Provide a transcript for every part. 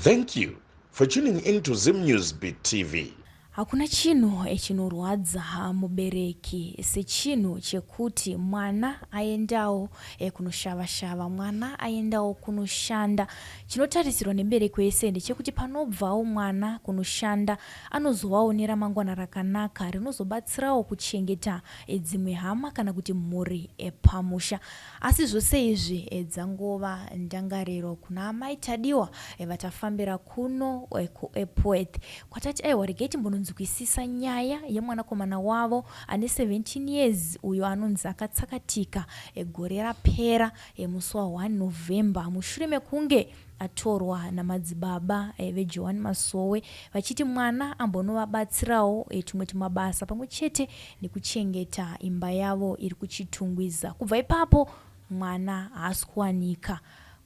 Thank you for tuning in to Zim News Beat TV. Hakuna chinhu chinorwadza mubereki sechinhu chekuti mwana aendawo kunoshavashava, mwana aendawo kunoshanda. Chinotarisirwa nemubereki wese ndechekuti panobvawo mwana kunoshanda anozovawo neramangwana rakanaka rinozobatsirawo kuchengeta dzimwe hama kana kuti mhuri pamusha. Asi zvose izvi dzangova ndangariro kuna amai Tadiwa vatafambira kuno kuEpworth kwatati aiwa regai timbononzwisisa nyaya yemwanakomana wavo ane 17 years uyo anonzi akatsakatika gore rapera musi wa 1 November mushure mekunge atorwa namadzibaba veJohane Masowe vachiti mwana ambonovabatsirawo tumwe tumabasa pamwe chete nekuchengeta imba yavo iri kuChitungwiza. Kubva ipapo mwana haasi kuwanika.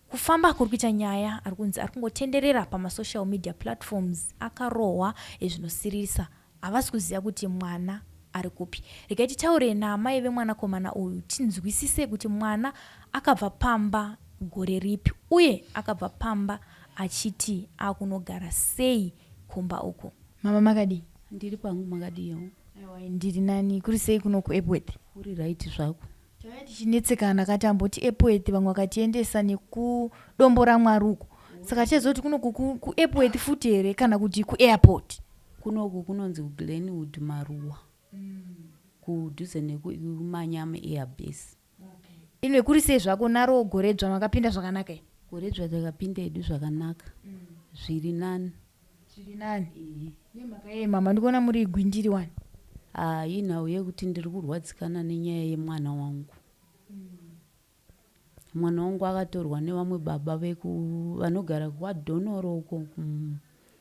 Kufamba kuri kuita nyaya ari kunzi ari kungotenderera pamasocial media platforms akarohwa zvinosiririsa havasi kuziva kuti mwana ari kupi. Regai titaure naamai vemwanakomana uyu tinzwisise kuti mwana akabva pamba gore ripi uye akabva pamba achiti akunogara sei kumba uku. Mama makadii? Ndiri pangu makadiiwo? Aiwa ndiri nani. Kuri sei kuno kuEpworth? Kuri right zvako. Tauya tichinetsekana kati amboti Epworth vamwe vakatiendesa nekudombo raMwari uko. Saka tichaziva kuti kuno kuEpworth futi here kana kuti kuairport? Kunoku kunonzi kuGlenwood Maruwa. Kudhuze nekuManyame Airbase. Inwe kuri sei zvako naro goredzva makapinda zvakanaka here? Goredzva takapinda hedu zvakanaka. Zviri nani. Zviri nani. Nemhaka yei mama ndikuona muri gwindiri wani? Ah, inhau yekuti ndiri kurwadzikana nenyaya yemwana wangu. Mwana wangu akatorwa nevamwe baba veku vanogara kwaDhonoro uko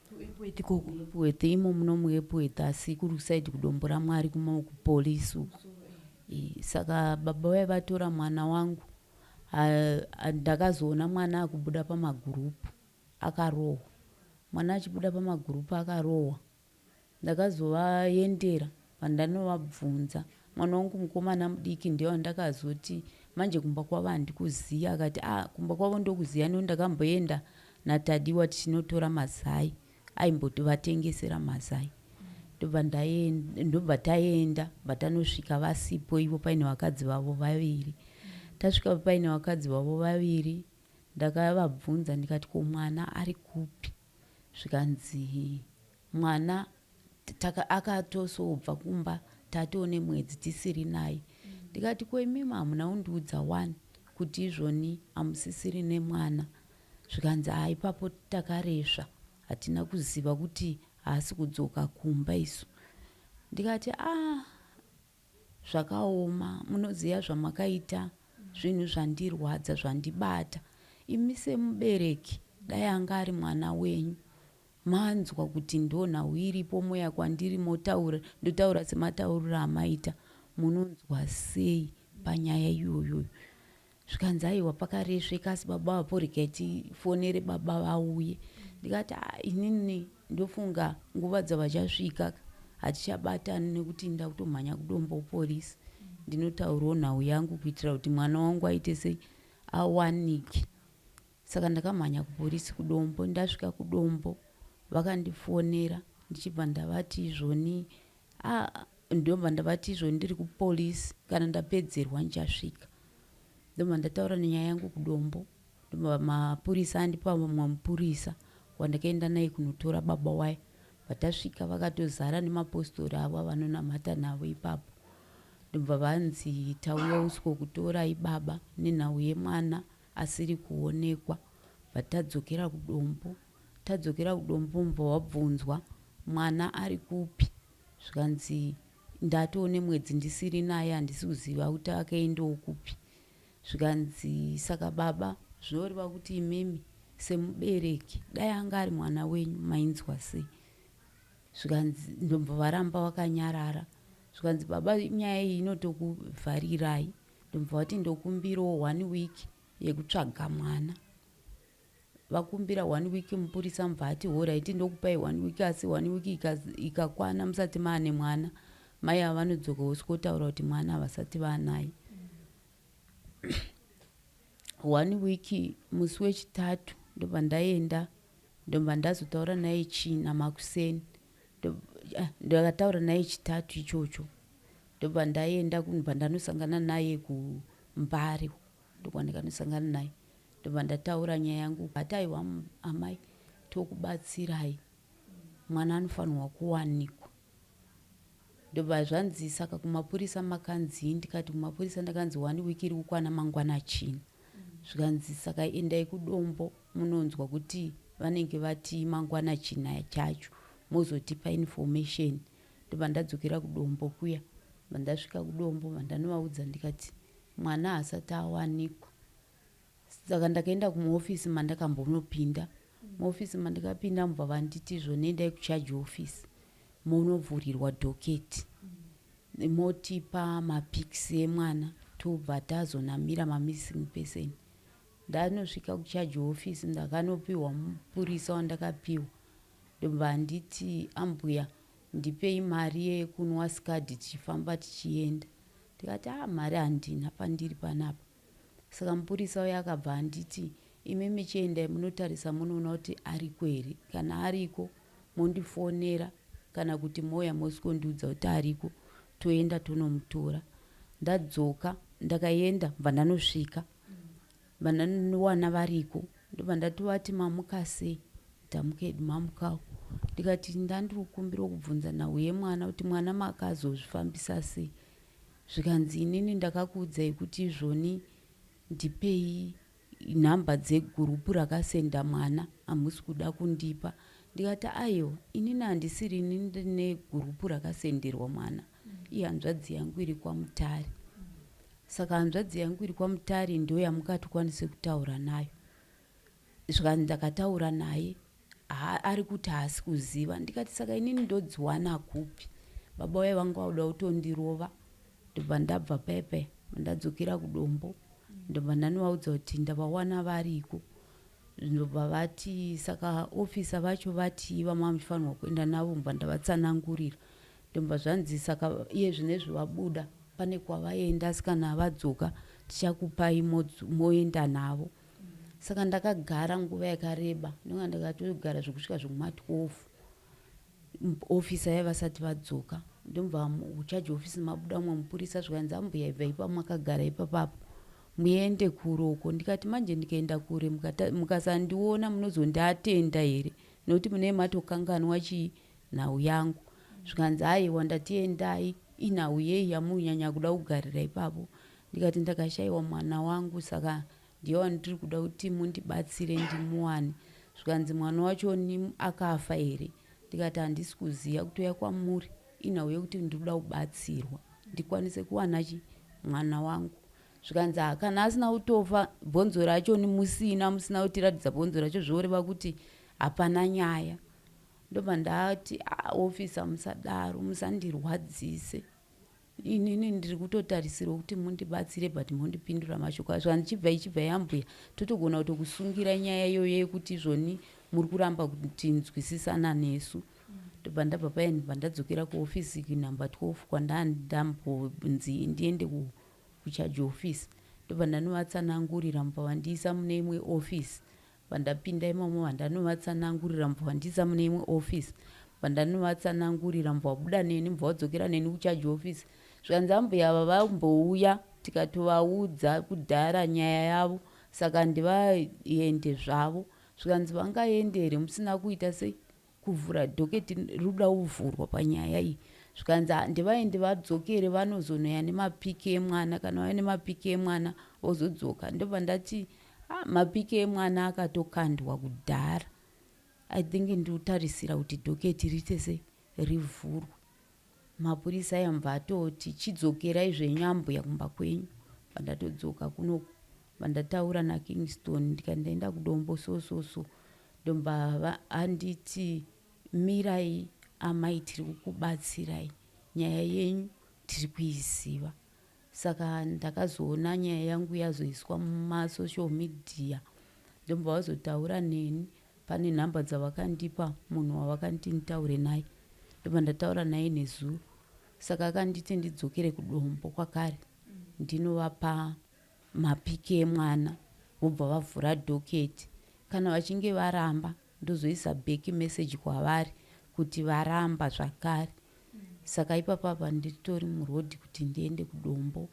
kuEpworth ikoko. Epworth imo muno muEpworth asi kuri side kuDombo raMwari kuma kupolice uko. Saka baba vaya vatora mwana wangu ndakazoona mwana akubuda pamagurupu akarohwa. Mwana achibuda pamagurupu akarohwa Ndakazovaendera pandanovabvunza mwana wangu mukomana mudiki ndiye wandakazoti manje kumba kwavo handikuziya akati ah kumba kwavo ndokuziya nekuti ndakamboenda naTadiwa tichinotora mazai aimbotivatengesera mazai ndobva ndaenda ndobva taenda bva tanosvika vasipo ivo paine vakadzi vavo vaviri tasvika paine vakadzi vavo vaviri ndakavabvunza ndikati ko mwana ari kupi zvikanzi mwana akatosobva kumba tatoo nemwedzi tisiri naye ndikati ko imimi hamuna kundiudza wani kuti izvoni hamusisiri nemwana zvikanzi haa ipapo takaresva hatina kuziva kuti haasi kudzoka kumba isu ndikati a ah, Zvakaoma munoziva zvamakaita zvinhu zvandirwadza zvandibata imi semubereki dai anga ari mwana wenyu manzwa kuti ndonhau iripo moya kwandiri motaura ndotaura sematauriro amaita munonzwa sei panyaya iyoyoyo Zvikanzi aiwa pakaresveka asi baba vapo regai tifonere baba vauye. Ndikati ah inini ndofunga nguva dzavachasvika hatichabatani nekuti ndakutomhanya kudombo police ndinotaurawo nhau yangu kuitira kuti mwana wangu aite sei awanike. Saka ndakamhanya kupolice kudombo ndasvika kudombo vakandifonera ndichibva ndavati izvoni ah Ndobva ndavati izvo ndiri kupolice kana ndapedzerwa ndichasvika. Ndobva ndataura nenyaya yangu kudombo. Ndobva mapurisa andipa mumwe mupurisa wandakaenda naye kunotora baba waya. Patasvika vakatozara nemapostori avo avanonamata navo ipapo. Ndobva vanzi tauya usiko kutorai baba nenhau yemwana asiri kuonekwa. Bva tadzokera kudombo. Tadzokera kudombo ndobva wabvunzwa mwana ari kupi. Zvikanzi ndatoo nemwedzi ndisiri naye handisi kuziva kuti akaendawo kupi. Zvikanzi saka baba zvinoreva kuti imimi semubereki dai anga ari mwana wenyu mainzwa sei? Zvikanzi ndobva varamba vakanyarara. Zvikanzi baba nyaya iyi inotokuvharirai. Ndobva vati ndokumbirawo one week yekutsvaga mwana. Vakumbira one week mupurisa mubva ati horaiti ndokupai one week asi one week ikakwana musati maane mwana mai ava vanodzoka vosikotaura kuti mwana havasati vaanaye one week musi wechitatu ndobva ndaenda. Ndobva ndazotaura naye China makuseni. Ndakataura naye Chitatu ichocho. Ndobva ndaenda kubva ndanosangana naye kuMbare, ndokwandakanosangana naye. Ndobva ndataura nyaya yangu. Ati aiwa amai, tokubatsirai, mwana anofanirwa kuwanikwa. Ndobva zvanzi saka kumapurisa makanzii? Ndikati kumapurisa ndakanzi one week iri kukwana mangwana China. Zvikanzi saka endai kuDombo munonzwa kuti vanenge vati mangwana China chacho, mozotipa information. Ndobva ndadzokera kuDombo kuya. Ndasvika kuDombo, vandanovaudza ndikati mwana haasati awanikwa. Saka ndakaenda kumuofisi mandakambonopinda. Muofisi mandakapinda mubva vanditi zvonendai kucharge office munovhurirwa docket, motipa mapics emwana, tobva tazonamira mamissing person. Ndanosvika kucharge office, ndakanopiwa mupurisa wandakapiwa. Ndobva anditi ambuya, ndipei mari yekunwa skadhi tichifamba tichienda. Ndikati a mari handina pandiri panapa. Saka mupurisa uya akabva anditi imimi chiendai munotarisa munoona kuti ariko here, kana ariko mondifonera kana kuti mouya mosvikondiudza kuti ariko, toenda tonomutora. Ndadzoka ndakaenda, bva ndanosvika vandanowana variko. Ndobva ndatovati mamuka sei? Tamuka hedu, mamukawo? Ndikati ndandiri kukumbira kubvunza nhau yemwana kuti mwana makazozvifambisa sei. Zvikanzi inini ndakakuudzai kuti izvoni ndipei nhamba dzegurupu rakasenda mwana, hamusi kuda kundipa. Ndikati aiwa, inini handisiri ini ndine gurupu rakasenderwa mwana, ihanzvadzi yangu iri kwaMutare. Saka hanzvadzi yangu iri kwaMutare ndo yamukatikwanise kutaura nayo. Zvikanzi ndakataura naye, ari kuti haasi kuziva. Ndikati saka inini ndodziwana kupi? Baba vaye vanga vauda kutondirova. Ndobva ndabva paya ndadzokera kuDombo. Ndobva ndanovaudza kuti ndavawana variko. Ndobva vati saka ofisa vacho vati vama muchifanirwa kuenda navo. Mbva ndavatsanangurira. Ndobva zvanzi saka iye zvinezvi vabuda pane kwavaenda, asi kana vadzoka tichakupai moenda navo. Saka ndakagara nguva yakareba, ndonga ndakatogara zvekusvika zvekuma12, ofisa yaiva vasati vadzoka. Ndobva kucharge office mabuda mumwe mupurisa. Zvikanzi ambuya, ibva ipa makagara ipapapo muende kuroko. Ndikati manje ndikaenda kure mukasandiona munozondiatenda here, nokuti munee matokanganwa chii nhau yangu? Zvikanzi aiwa, ndati endai, inhau yei yamunyanya kuda kugarira ipapo? Ndikati ndakashayiwa mwana wangu, saka ndiye wandiri kuda kuti mundibatsire ndimuwane. Zvikanzi mwana wacho ni akafa here? Ndikati handisi kuziva, kutoya kwamuri inhau yekuti ndiri kuda kubatsirwa ndikwanise kuwana chi mwana wangu. Zvikanzi kana asina kutofa, bhonzo racho ni musina kutiratidza bhonzo racho, zvoreva kuti hapana nyaya. Ndobva ndati ofisa, musadaro, musandirwadzise, inini ndiri kutotarisirwa kuti mundibatsire, but mondipindura mashoko azvo andichibva ichibva yambuya, totogona kutokusungira nyaya iyoyo yekuti izvoni muri kuramba kutinzwisisana nesu. Ndobva ndabva paya, ndobva ndadzokera kuofisi kunumber 12 kwandandambonzi ndiende kucharge office. Ndobva ndanovatsanangurira, mubva vandiisa mune imwe ofisi. Vandapinda imomo, vandanovatsanangurira, mubva vandiisa mune imwe ofisi. Vandanovatsanangurira, mubva vabuda neni, mubva vadzokera neni kucharge office. Zvikanzi ambuya ava vambouya tikatovaudza kudhara nyaya yavo, saka ndivaende zvavo. Zvikanzi vangaende here musina kuita sei kuvhura docket rinoda kuvhurwa panyaya iyi? Zvikanzi ndivaende vadzokere, vanozonoya nemapics emwana, kana vauya nemapics emwana vozodzoka. Ndobva ndati ah, mapics emwana akatokandwa kudhara, I think ndikutarisira kuti docket riite sei rivhurwe. Mapurisa aya atoti chidzokerai zvenyu ambuya kumba kwenyu. Pandatodzoka kunoku, vandataura naKingston, ndikati ndaenda kuDombo so so so. Ndobva anditi mirai amai, tiri kukubatsirai, nyaya yenyu tiri kuiziva. Saka ndakazoona nyaya yangu yazoiswa mumasocial media. Ndobva vazotaura neni, pane nhamba dzavakandipa, munhu wavakanditi nditaure naye. Ndobva ndataura naye nezuro. Saka akanditi ndidzokere kuDombo kwakare ndinovapa mapics emwana, vobva vavhura docket. Kana vachinge varamba. Ndozoisa back message kwavari kuti varamba zvakare. Saka ipapa apa nditori muroad kuti ndiende kuDombo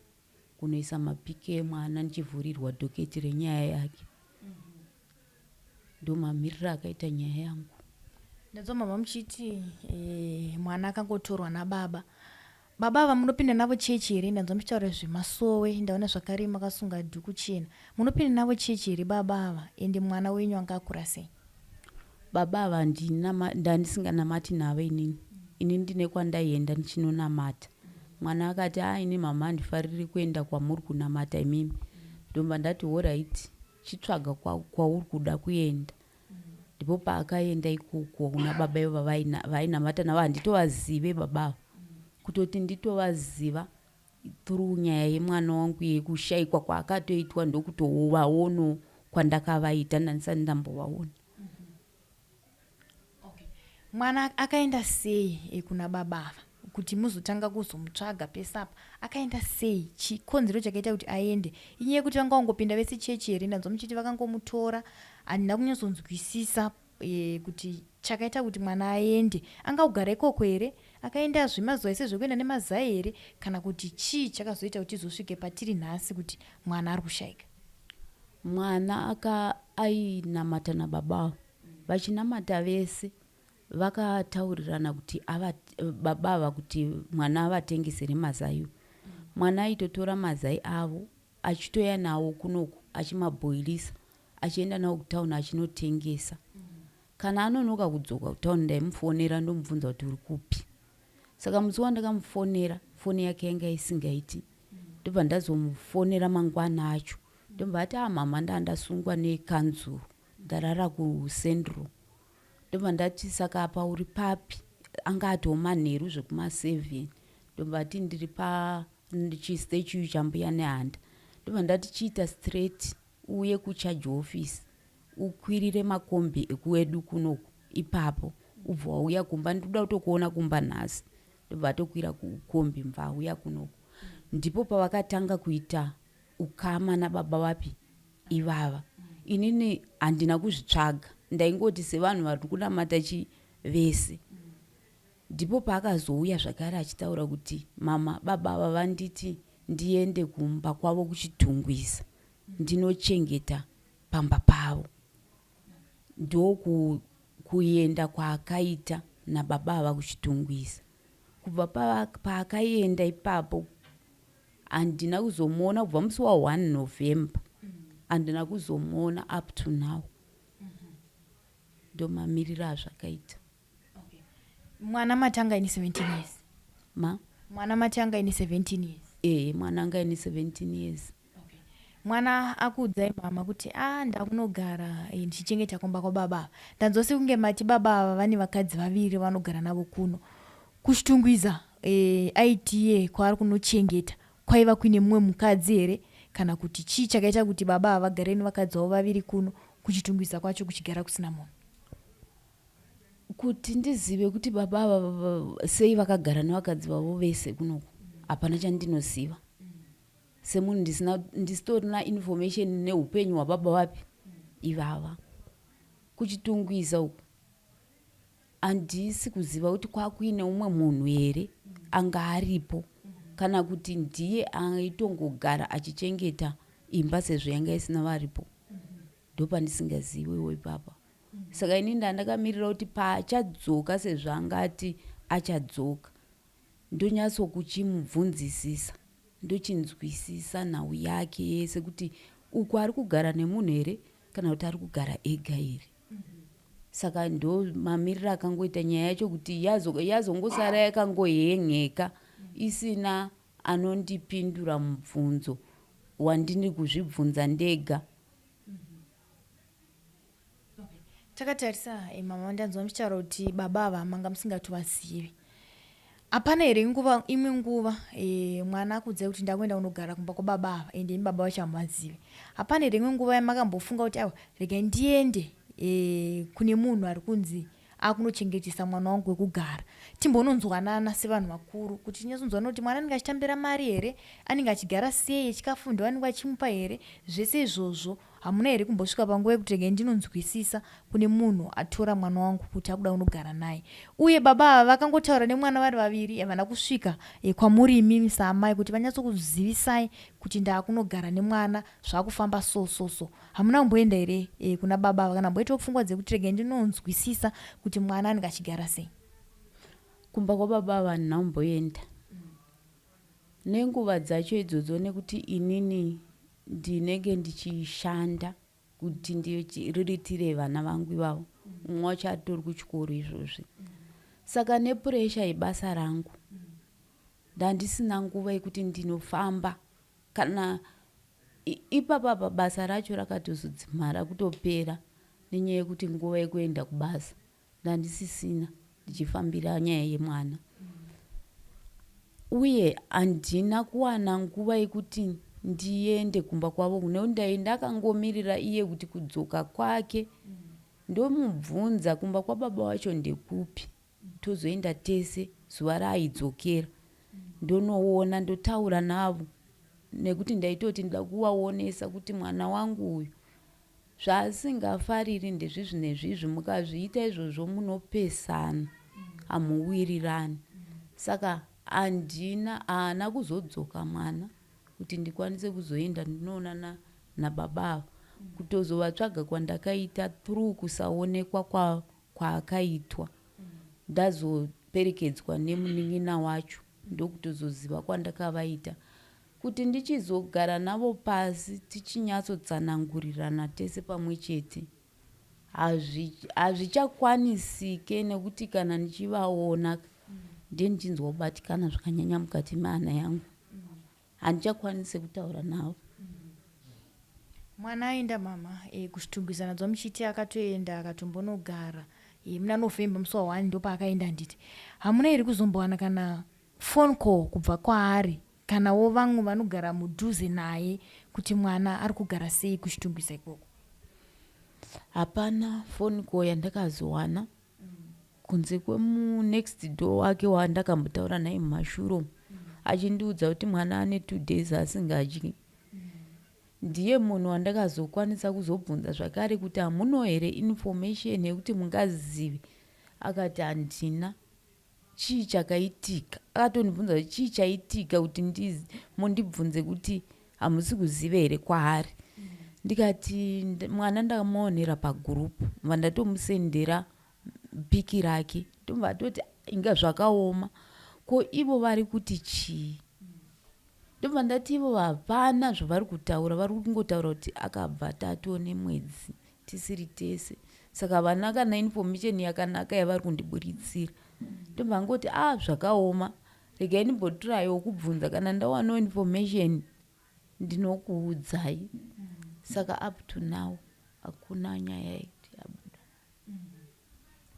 kunoisa mapiki emwana ndichivhurirwa dhoketi renyaya yake. Ndomamiriro akaita nyaya yangu. Ndanzwa mama muchiti mwana akangotorwa nababa. Baba ava munopinda navo chechi here? Ndanzwa muchitaura zvemasowe, ndaona zvakare makasunga dhuku chena. Munopinda navo chechi here baba ava? Ende mwana wenyu anga akura sei? Baba ava ndandisinganamati navo inini. Ini ndine kwandaienda ndichinonamata. Mwana akati, "A, ini mama handifariri kuenda kwamuri kunamata imimi." Ndobva ndati, "Alright, chitsvaga kwauri kuda kuenda." Ndipo paakaenda ikoko kuna baba ivo vainamata navo. Handitovazive baba ava, kutoti nditovaziva through nyaya yemwana wangu yekushayikwa kwaakatoitwa, ndokutovaonawo kwandakavaita. Ndandisati ndambovaona. Okay. Mwana akaenda sei kuna baba ava kuti muzotanga kuzomutsvaga pese apa? Akaenda sei? Chikonzero chakaita kuti aende inyaya yekuti vanga vangopinda vese chechi here? Ndanzwa muchiti vakangomutora. Handina kunyatsonzwisisa kuti chakaita kuti mwana aende, anga kugara ikoko here, akaenda zvemazuva ese zvekuenda nemazai here, kana kuti chii chakazoita kuti izosvike patiri nhasi kuti mwana ari kushayika? Mwana aka ainamata nababa avo. Vachinamata vese, vakataurirana kuti baba ava kuti mwana avatengesere mazai. Mwana aitotora mazai avo achitoya nawo kunoku, achimabhoilisa, achienda nawo kutauni achinotengesa. Kana anonoka kudzoka kutauni, ndaimufonera ndomubvunza kuti uri kupi. Saka musi wandakamufonera, foni yake yanga isingaiti. Ndobva ndazomufonera mangwana acho, ndobva ati, "A, mama, ndandasungwa nekanzuru, ndarara kuCentral." Ndobva ndati, "Saka apa uri papi?" Anga atiwo manheru zvekuma7. Ndobva ati, "Ndiri pachistatue chambuya Nehanda." Ndobva ndati, "Chiita straight uye kucharge office, ukwirire makombi ekuedu kunoku ipapo, ubva wauya kumba. Ndikuda kutokuona kumba nhasi." Ndobva atokwira kukombi, mubva auya kunoku. Ndipo pavakatanga kuita ukama nababa vapi ivava. Inini handina kuzvitsvaga, ndaingoti sevanhu vari kunamata chi vese. Ndipo paakazouya zvakare achitaura kuti, "Mama, baba ava vanditi ndiende kumba kwavo kuChitungwiza, ndinochengeta pamba pavo." Ndokuenda kwaakaita nababa ava kuChitungwiza. Kubva paakaenda ipapo handina kuzomuona. Kubva musi wa1 November handina kuzomuona up to now. Ndomamiriro azvakaita. Mwana matanga ine 17 years? Ma? Mwana matanga ine 17 years? Ehe, mwana anga ine 17 years. Okay. Mwana akuudzai mama kuti a, ndakunogara ndichichengeta kumba kwababa ava. Ndanzwa sekunge mati baba ava vane vakadzi vaviri vanogara navo kuno kuChitungwiza. Aitiye kwaari kunochengeta kwaiva kuine mumwe mukadzi here, kana kuti chii chakaita kuti baba ava vagare nevakadzi vavo vaviri kuno, kuChitungwiza kwacho kuchigara kusina munhu? Kuti ndizive kuti baba ava sei vakagara nevakadzi vavo vese kunoku, hapana chandinoziva. Semunhu ndisitorina information neupenyu hwababa vapi ivava kuChitungwiza uku, handisi kuziva kuti kwakuine umwe munhu here anga aripo, kana kuti ndiye aitongogara achichengeta imba sezvo yanga isina varipo. Ndopandisingaziviwo ipapa. Saka ini ndandakamirira kuti paachadzoka, sezvo angati achadzoka, ndonyatsokuchimubvunzisisa, ndochinzwisisa nhau yake yese, kuti uku ari kugara nemunhu here kana kuti ari kugara ega here. Saka ndo mamiriro akangoita nyaya yacho, kuti yazongosara yakangohenheka isina anondipindura mubvunzo wandini kuzvibvunza ndega. Takatarisa, mama, ndanzwa muchitaura kuti baba ava manga musingatovazivi. Hapana here nguva imwe nguva mwana akuudzai kuti ndakuenda kunogara kumba kwababa ava, ende imi baba vacho hamuvazivi, hapana here imwe nguva yamakambofunga kuti, aiwa, regai ndiende kune munhu ari kunzi akunochengetesa mwana wangu wekugara, timbononzwanana sevanhu vakuru, kuti tinyatsonzwana kuti mwana anenge achitambira mari here, anenge achigara sei, chikafu ndo anenge achimupa here, zvese izvozvo? Hamuna here kumbosvika panguva yekuti regai ndinonzwisisa kune munhu atora mwana wangu kuti akuda kunogara naye? Uye baba ava vakangotaura nemwana vari vaviri, havana kusvika kwamuri imimi saamai kuti vanyatsokuzivisai kuti ndaakunogara nemwana, zvakufamba so so so. Hamuna kumboenda here kuna baba ava kana kumboitawo pfungwa dzekuti regai ndinonzwisisa kuti mwana anenge achigara sei? Kumba kwababa ava handina kumboenda nenguva dzacho idzodzo nekuti inini ndinenge ndichishanda kuti ndiriritire vana vangu ivavo. Mumwe wacho atori kuchikoro izvozvi, saka nepuresha yebasa rangu ndandisina nguva yekuti ndinofamba kana ipapa. Basa racho rakatozodzimara kutopera nenyaya yekuti nguva yekuenda kubasa ndandisisina, ndichifambira nyaya yemwana. Uye handina kuwana nguva yekuti ndiende kumba kwavo nekuti ndai ndakangomirira iye kuti kudzoka kwake ndomubvunza kumba kwababa wacho ndekupi, tozoenda tese zuva raaidzokera, ndonoona, ndotaura navo, nekuti ndaitoti ndoda kuvaonesa kuti mwana wangu uyu zvaasingafariri ndezvizvi nezvizvi, mukazviita izvozvo munopesana, hamuwirirani. Saka handina, haana kuzodzoka mwana kuti ndikwanise kuzoenda ndinoonana nababa ava. Kutozovatsvaga kwandakaita through kusaonekwa kwaakaitwa, ndazoperekedzwa nemunin'ina wacho, ndokutozoziva kwandakavaita kuti ndichizogara navo pasi tichinyatsotsanangurirana tese pamwe chete. Hazvichakwanisike nekuti kana ndichivaona ndiye ndichinzwa kubatikana zvakanyanya mukati mehana yangu, handichakwanisi kutaura navo. Mwana aenda, mama, kuChitungwiza nadzwa muchiti akatoenda akatombonogara muna November musi wa1 ndopaakaenda, handiti? Hamuna here kuzombowana kana phone call kubva kwaari kanawo vamwe vanogara mudhuze naye kuti mwana ari kugara sei kuChitungwiza ikoko? Hapana phone call yandakazowana kunze kwemunext door wake wandakambotaura naye mumashure achindiudza kuti mwana ane 2 days asingadyi. Ndiye munhu wandakazokwanisa kuzobvunza zvakare kuti hamuno here information yekuti mungazive. Akati handina. Chii chakaitika? Akatondibvunza kuti chii chaitika kuti mundibvunze kuti hamusi kuziva here kwaari. Ndikati mwana ndakamuonera pagurupu, bva ndatomusendera pic rake. Ndobva atoti inga zvakaoma, ko ivo vari kuti chii? Ndobva ndati ivo hapana zvavari kutaura, vari kungotaura kuti akabva tatoo nemwedzi tisiri tese, saka havana kana information yakanaka yavari kundiburitsira. Ndobva ngoti a ah, zvakaoma, regai ndimbotrayiwo kubvunza, kana ndawanawo information ndinokuudzai. Saka up to now hakuna nyaya yekuti yabuda.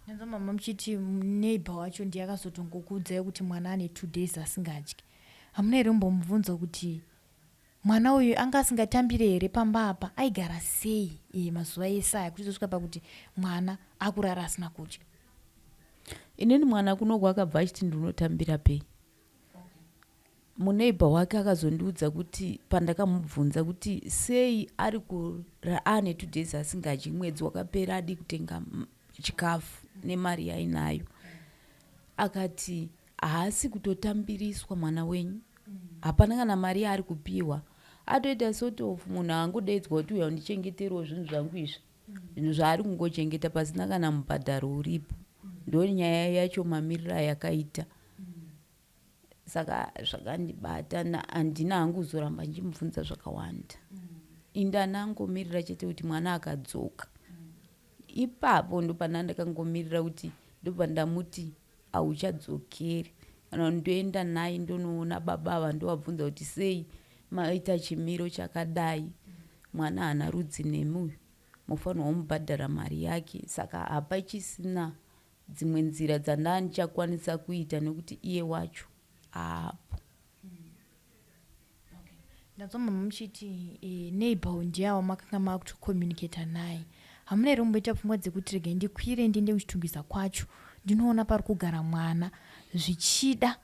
Ndanzwa mama muchiti neighbor wacho ndiye akazotongokuudzai kuti mwana ane 2 days asingadyi. Hamuna here kumbomubvunza kuti mwana uyu anga asingatambire here pamba apa, aigara sei mazuva ese aya kuchizosvika pakuti mwana akurara asina kudya? Inini mwana kuno akabva achiti ndinotambira pei. Muneighbor wake akazondiudza kuti pandakamubvunza kuti sei ari aane 2 days asingadyi, mwedzi wakapera adi kutenga chikafu nemari yainayo, akati haasi kutotambiriswa mwana wenyu, hapana kana mari yaari kupiwa, atoita sort of munhu angodaidzwa kuti uya undichengeterewo zvinhu zvangu izvi, zvinhu zvaari kungochengeta pasina kana mubhadharo uripo. Ndo nyaya yacho mamiriro ayakaita. Saka zvakandibata, handina hangu kuzoramba ndichimubvunza zvakawanda. Indanangomirira chete kuti mwana akadzoka, ipapo ndopana ndakangomirira kuti ndobva ndamuti hauchadzokeri, kana ndoenda naye ndonoona baba ava, ndovabvunza kuti sei maita chimiro chakadai, mwana haana rudzi nemi uyu, mufanirwa kumubhadhara mari yake. Saka hapachisina dzimwe nzira dzandaa ndichakwanisa kuita nekuti iye wacho aapo. Ndanzwa mama muchiti neighbor ndiye wamakanga makutokommunicata naye. Hamuna here kumboita pfungwa dzekuti regai ndikwire ndiende kuChitungwiza kwacho ndinoona pari kugara mwana, zvichida.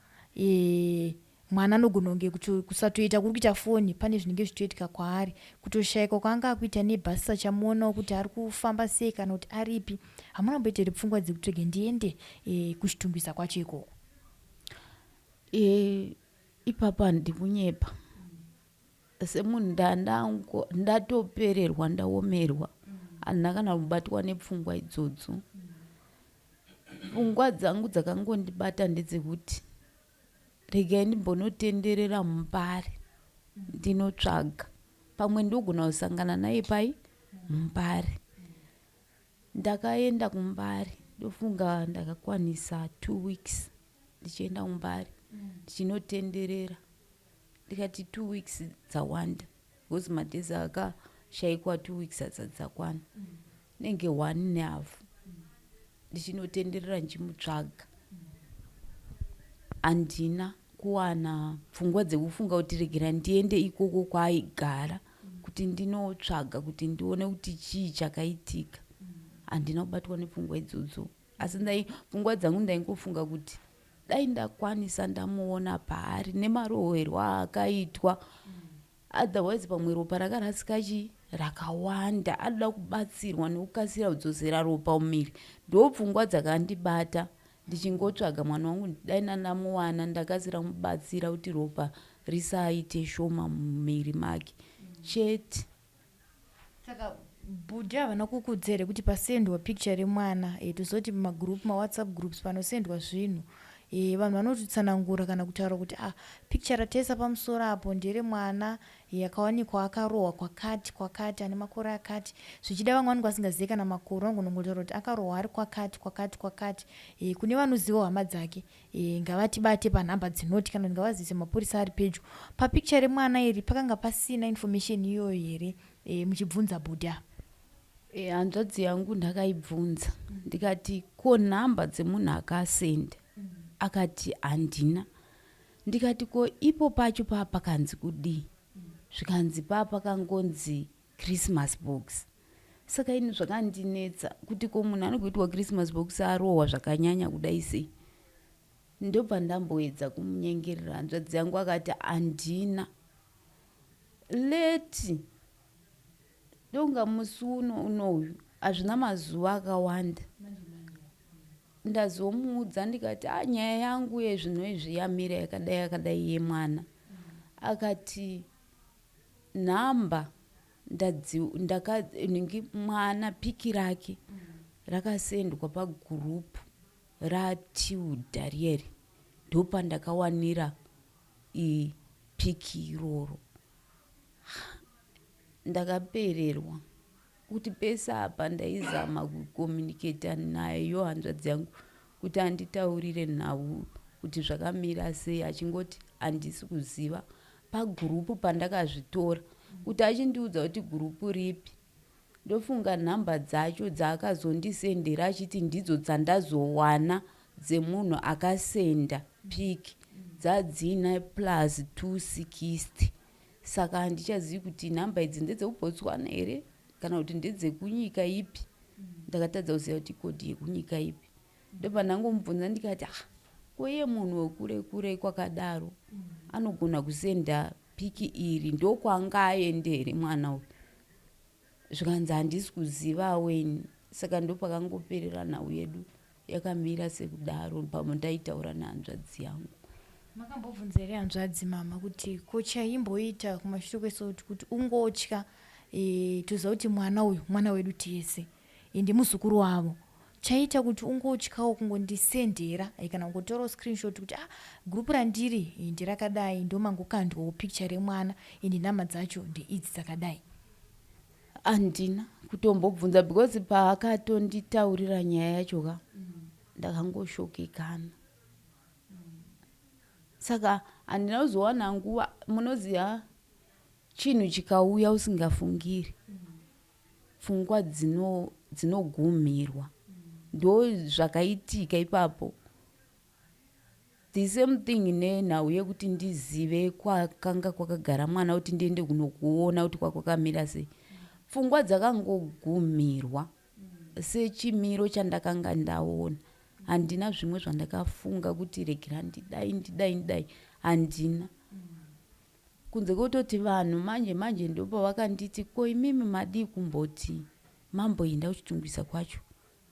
Mwana anogona kunge kusatoita kuri kuita foni, pane zvinenge zvichitoitika kwaari. Kutoshayikwa kwaanga akuita nebhasi sachamuonawo kuti ari kufamba sei kana kuti aripi. Hamuna kumboita here pfungwa dzekuti rege ndiende e, kuchitungwiza kwacho ikoko? E, ipapa handikunyepa semunhu ndandango ndatopererwa ndaomerwa handina kana kubatwa nepfungwa idzodzo pfungwa dzangu dzakangondibata ndedzekuti regai ndimbonotenderera mumbare ndinotsvaga pamwe ndogona kusangana naye pai mumbare ndakaenda kumbare ndofunga ndakakwanisa two weeks ndichienda kumbare ndichinotenderera ndikati two weeks dzawanda because madays akashaikwa two weeks hadzati dzakwana nenge one nehalf ndichinotenderera ndichimutsvaga handina kuwana pfungwa dzekufunga kuti regera ndiende ikoko kwaaigara kuti ndinotsvaga kuti ndione kuti chii chakaitika handina kubatwa nepfungwa idzodzo asi ndai pfungwa dzangu ndaingofunga kuti dai ndakwanisa ndamuona paari nemarohwerwo aakaitwa otherwise pamwe ropa rakarasika chii rakawanda anoda kubatsirwa nekukasira kudzosera ropa mumiri ndo pfungwa dzakandibata ndichingotsvaga mwana wangu dai ndandamuwana ndakasira mubatsira kuti ropa risaite shoma mumiri make chete saka bhudhi havana kukudza here kuti pasendwa picture remwana e, tozoti mumagroup mawhatsapp groups panosendwa zvinhu e, vanhu vanototsanangura kana kutaura kuti ah picture rataisa pamusoro apo nderemwana yakawanikwa akarohwa kwakati kwakati ane makore akati zvichida vamwe vanenge vasingazivi kana makore vangonongotaura kuti akarohwa ari kwakati kwakati kwakati e, kune vanozivawo hama dzake e, ngavatibate panhamba dzinoti kana kuti ngavazivise mapurisa ari pedyo papicture remwana iri pakanga pasina information iyoyo here e, muchibvunza bhudhi apa e, hanzvadzi yangu ndakaibvunza ndikati ko nhamba dzemunhu akasenda akati handina ndikati ko ipo pacho paa pakanzi kudii zvikanzi paa pakangonzi christmas box saka ini zvakandinetsa kuti ko munhu anogoitwa christmas box arohwa zvakanyanya kudai sei ndobva ndamboedza kumunyengerera hanzvadzi yangu akati handina leti donga musi uno unoyu hazvina mazuva akawanda ndazomuudza ndikati a nyaya yangu yezvino izvi yamira yakadai yakadai yemwana akati nhamba ndaka mwana pic rake rakasendwa pagurupu ratilda rieri ndopandakawanira pic iroro ndakapererwa kuti pese apa ndaizama kucommunicata nayo hanzvadzi yangu kuti anditaurire nhau kuti zvakamira sei achingoti handisi kuziva pagurupu pandakazvitora kuti achindiudza kuti gurupu ripi ndofunga nhamba dzacho dzaakazondisendera achiti ndidzo dzandazowana dzemunhu akasenda pic dzadzina plus 260 saka handichazivi kuti nhamba idzi ndedzekubotswana here kana kuti ndedzekunyika ipi ndakatadza kuziva kuti code yekunyika ipi ndobva ndangomubvunza ndikati ah koiye munhu wekure kure kwakadaro anogona kusenda pic iri ndokwanga aende here mwana uyu zvikanzi handisi kuziva weni saka ndopakangoperera nhau yedu yakamira sekudaro pamwe ndaitaura nehanzvadzi yangu makambobvunza here hanzvadzi mama kuti ko chaimboita kumashure kwese kuti ungotya e, toziva kuti mwana uyu mwana wedu tese ende muzukuru wavo chaita kuti ungotyawo kungondisendera e, kana kungotorawo screenshot kuti ah gurupu randiri e, nderakadai ndomangokandwawo picture remwana ende nhamba dzacho ndeidzi dzakadai handina kutombobvunza because paakatonditaurira nyaya yacho ka ndakangoshokekana saka handina kuzowana nguva munoziva chinhu chikauya usingafungiri pfungwa dzinogumirwa ndo zvakaitika ipapo the same thing nenhau yekuti ndizive kwakanga kwakagara mwana kuti ndiende kunokuona kuti kwakwakamira sei pfungwa dzakangogumirwa sechimiro chandakanga ndaona handina zvimwe zvandakafunga kuti regera ndidai ndidai ndidai Handina. Kunze kwekutoti vanhu manje manje ndopavakanditi ko imimi madii kumboti mamboenda kuchitungwiza kwacho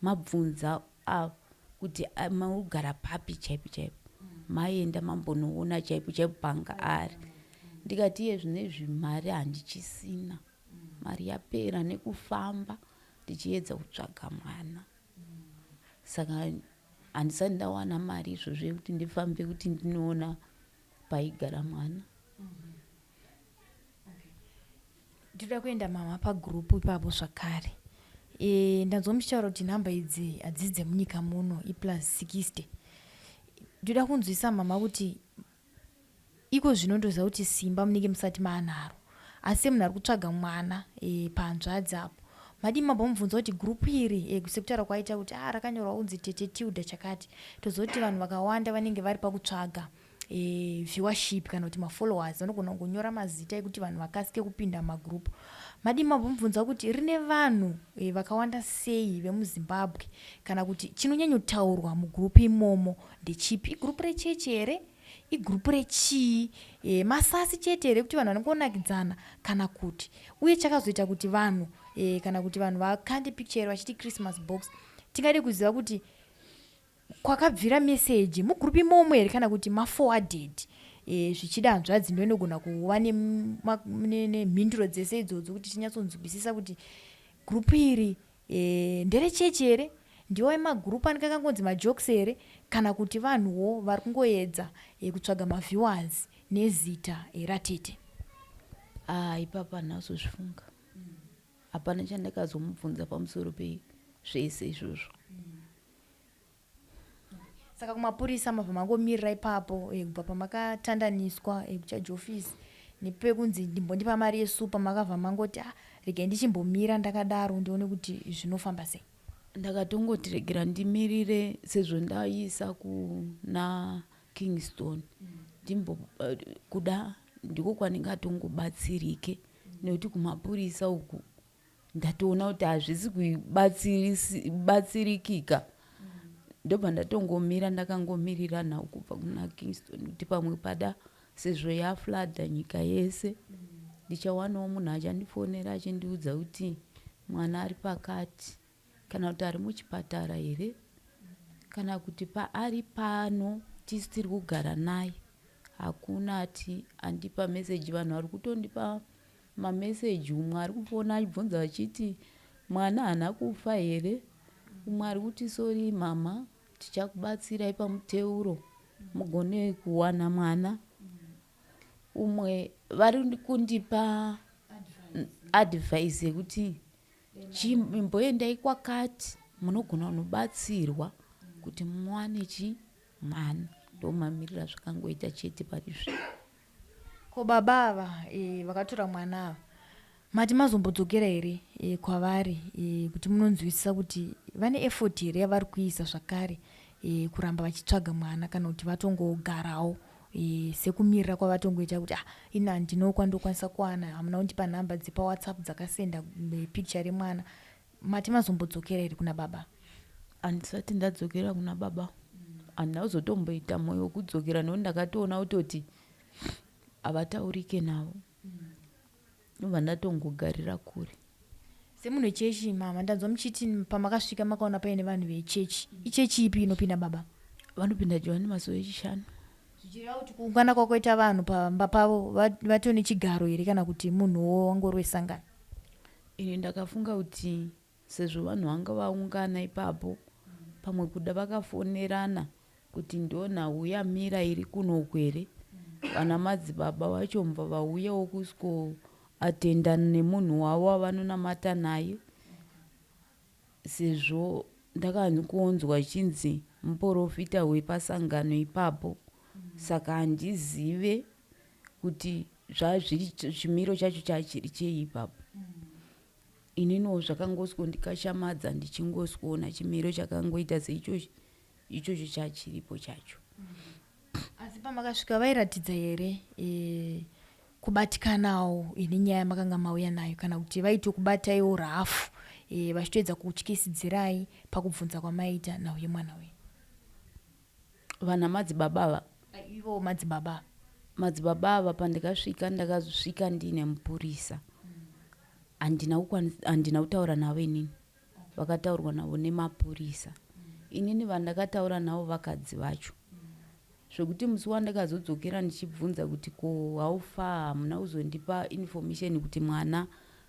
mabvunza ava kuti maugara papi chaipo chaipo maenda mambonoona chaipo chaipo panga ari. Ndikati iye zvino izvi mari handichisina. Mari yapera nekufamba ndichiedza kutsvaga mwana. Saka handisati ndawana mari izvozvo yekuti ndifambe kuti ndinoona paigara mwana. Ndinoda kuenda mama pagroup ipapo zvakare. E, ndanzwa muchitaura kuti nhamba idzi hadzisi dzemunyika muno iplus 60. Ndoda kunzwisa mama kuti iko zvino ndoziva kuti simba munenge musati maanaro asi semunhu ari kutsvaga mwana e, pahanzvadzi apo madii mambomubvunza kuti group iri e, sekutaura kwaita kuti ah, rakanyorwa kunzi tete Tilda chakati toziva kuti vanhu vakawanda vanenge vari pakutsvaga e, viewership kana kuti mafollowers vanogona kungonyora mazita ekuti vanhu vakasike kupinda mumagroup. Madii mambomubvunza kuti rine vanhu e, vakawanda sei vemuZimbabwe kana kuti chinonyanyotaurwa mugroup imomo ndechipi? Igroup rechechi here? Igroup rechii? E, masasi chete here kuti vanhu vanongonakidzana kana kuti? Uye chakazoita kuti vanhu e, kana kuti vanhu vakande picture vachiti Christmas box, tingade kuziva kuti kwakabvira message mugroup imomo here kana kuti maforwarded e, zvichida hanzvadzi ndo inogona kuva nemhinduro dzese idzodzo kuti tinyatsonzwisisa kuti group iri e, nderechechi here, ndiwo emagroup anenge akangonzi majokes here kana kuti vanhuwo vari kungoedza e, kutsvaga maviewers nezita e, ratete. Ah, ipapo handina kuzozvifunga. Hapana chandakazomubvunza pamusoro pezvese izvozvo. Saka kumapurisa mabva mangomirira ipapo e, kubva pamakatandaniswa e, kucharge office nepekunzi ndimbondipa mari yesupa, makabva mangoti ah, regai ndichimbomira ndakadaro ndione kuti zvinofamba sei? Ndakatongoti regera ndimirire sezvo ndaisa kuna Kingston ndimbo kuda ndiko kwandingatongobatsirike nekuti kumapurisa uku ndatoona kuti hazvisi kubatsirikika. Ndobva ndatongomira ndakangomirira nhau kubva kuna Kingston kuti pamwe pada sezvo yaflooda nyika yese ndichawanawo munhu achandifonera achindiudza kuti mwana ari pakati kana kuti ari muchipatara here kana kuti paari pano tisu tiri kugara naye. Hakuna ati andipa meseji. Vanhu vari kutondipa mameseji, umwe ari kufona achibvunza achiti mwana haana kufa here, umwe ari kuti sori mama tichakubatsirai pamuteuro mugone kuwana mwana, umwe vari kundipa advice yekuti chimboendai kwakati munogona kunobatsirwa kuti muwane chi mwana. Ndomamirira zvakangoita chete pari zvino. Ko baba ava e, vakatora mwana ava mati mazombodzokera here e, kwavari e, kuti munonzwisisa kuti vane effort here yavari kuisa zvakare e, kuramba vachitsvaga mwana kana kuti vatongogarawo e, sekumirira kwavatongoita kuti ah, ini handino kwandokwanisa kuwana, hamuna kundipa nhamba dzepaWhatsApp dzakasenda picture remwana. Mati mazombodzokera here kuna baba? Handisati ndadzokera kuna baba. Handina kuzotomboita mwoyo wekudzokera nekuti ndakatoona kutoti havataurike navo. Ndobva ndatongogarira kure. Semunhu wechechi mama, ndanzwa muchiti pamakasvika makaona paine vanhu vechechi. Ichechi ipi inopinda baba? Vanopinda Johani Masowe yechishanu. Zvichireva kuti kuungana kwakoita vanhu pamba pavo vatone chigaro here kana kuti munhuwo wangori wesangano? Ini ndakafunga kuti sezvo vanhu vanga vaungana ipapo pamwe kuda vakafonerana kuti ndonhau yamira iri kunoku here, vana madzibaba vacho mubva vauyawo kusikoatenda nemunhu wavo wavanonamata naye, sezvo ndakangonzwa chinzi muporofita wepasangano ipapo. Saka handizive kuti zvazviri chimiro chacho chachiri chei ipapo. Ininiwo zvakangoswondikashamadza ndichingoswoona chimiro chakangoita seichocho ichocho chachiripo chacho. Asi pamakasvika vairatidza here e, kubatikanawo nenyaya yamakanga mauya nayo kana kuti vaitokubataiwo rafu e, vachitoedza kutyisidzirai pakubvunza kwamaita nhau yemwana wenyu? Vana madzibaba ava? Ivo madzibaba. Madzibaba ava pandakasvika ndakazosvika ndiine mupurisa. Handina handina kutaura navo inini. Vakataurwa navo nemapurisa. Inini vandakataura navo vakadzi vacho. Zvekuti musi wandakazodzokera ndichibvunza kuti ko how far hamuna kuzondipa information kuti mwana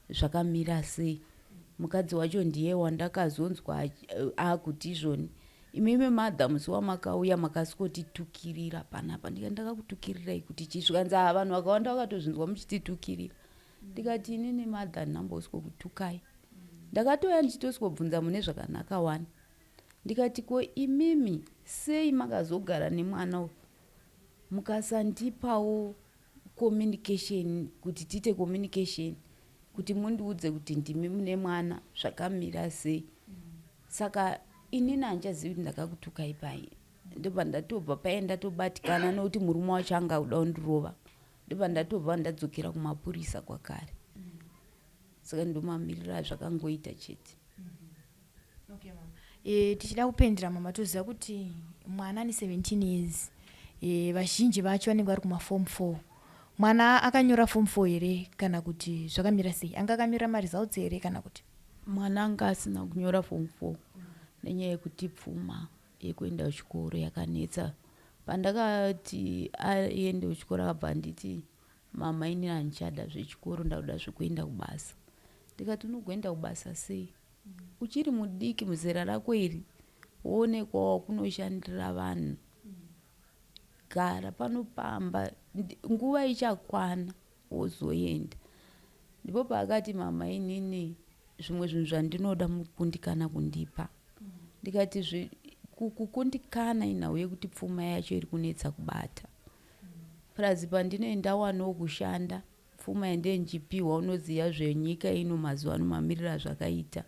zvakamira sei. Mukadzi wacho ndiye wandakazonzwa akuti izvoni imimi madha musi wamakauya makasikotitukirira panapa. Ndikati ndakakutukirirai kuti chii? Zvikanzi haa vanhu vakawanda vakatozvinzwa muchititukirira. Ndikati inini madha handinambosikokutukai. Ndakatouya ndichitosikobvunza mune zvakanaka wani. Ndikati ko imimi sei makazogara nemwana uyu mukasandipawo communication kuti tiite communication kuti mundiudze kuti ndimi mune mwana zvakamira sei. Saka inini handichazivi kuti ndakakutukai pai. Ndobva ndatobva paye ndatobatikana nokuti murume wacho anga akuda kundirova. Ndobva ndatobva ndadzokera kumapurisa kwakare. Saka ndomamiriro azvakangoita chete. Okay, mama. E, tichida kupendera mama toziva kuti mwana ane 17 years e, vazhinji vacho vanenge vari kumafom 4 mwana akanyora form 4 here kana kuti zvakamira sei anga akamira maresults here kana kuti mwana anga asina kunyora form 4 nenyaya yekuti pfuma yekuenda kuchikoro yakanetsa pandakati aende kuchikoro akabva anditi mama ini handichada zvechikoro ndakuda zvekuenda kubasa ndikati unogoenda kubasa sei uchiri mudiki muzera rako iri woonekwawo kunoshandira vanhu gara pano pamba nguva ichakwana wozoenda ndipo paakati mama inini zvimwe zvinhu zvandinoda mukundikana kundipa ndikati kukundikana inhau yekuti pfuma yacho iri kunetsa kubata purazi pandinoenda wanawo kushanda pfuma yandee ndichipiwa unoziva zvenyika ino mazuva ano mamiriro azvakaita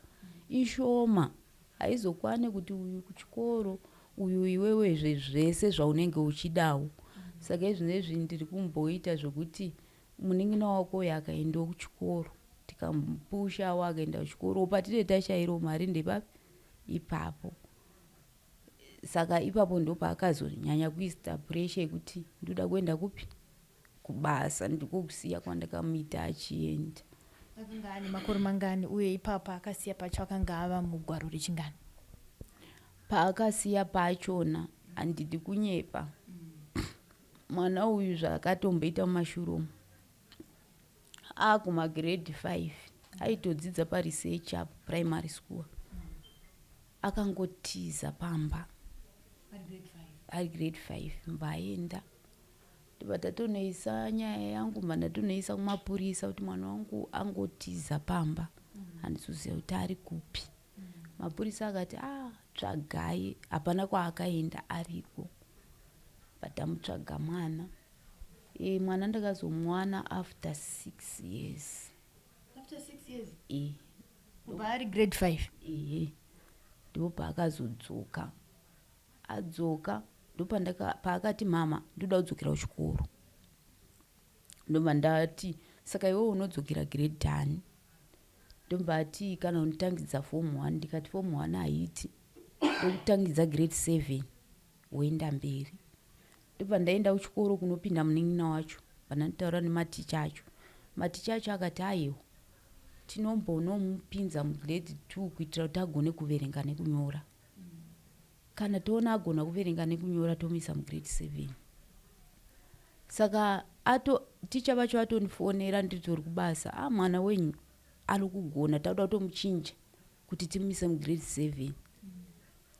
ishoma haizokwane kuti uyu kuchikoro uyu iwewe zvese zvaunenge uchidawo saka izvinezvi ndiri kumboita zvokuti munin'ina wako uyu akaendawo kuchikoro tikamupushawo akaenda kuchikoro patine tashairawo mari ndepapi ipapo saka ipapo ndopaakazonyanya kuisa puresha yekuti ndoda kuenda kupi kubasa ndiko kusiya kwandakamuita achienda akanga ane makore mangani uye ipapo akasiya pacho akanga ava mugwaro rechingani paakasiya pachona handidi kunyepa mwana uyu zvaakatomboita mumashure umu akumagrade 5 aitodzidza paresearch apo primary school akangotiza pamba ari grade 5 mbaenda ndobva tatonoisa nyaya yangu mba ndatonoisa kumapurisa kuti mwana wangu angotiza pamba handisi kuziva kuti ari kupi mapurisa akati a ah, tsvagai hapana kwaakaenda ariko batamutsvaga mwana e, mwana ndakazomuwana after 6 years after 6 years e kubva ari grade 5 ehe ndipo paakazodzoka adzoka ndopaakati mama ndoda kudzokera kuchikoro ndobva ndati saka iwewe unodzokera grade ani ndobva ati kana unotangidza form 1 ndikati form 1 haiti ndokutangidza grade 7 woenda mberi ndobva ndaenda kuchikoro kunopinda munin'ina wacho pandandotaura nematicha acho maticha acho akati aiwa tinombonomupinza mugrade 2 kuitira kuti agone kuverenga nekunyora kana toona agona kuverenga nekunyora tomuisa mugrade 7 saka ato ticha vacho vatondifonera nditori kubasa a ah, mwana wenyu ari kugona takuda kutomuchinja kuti timuise mugrade 7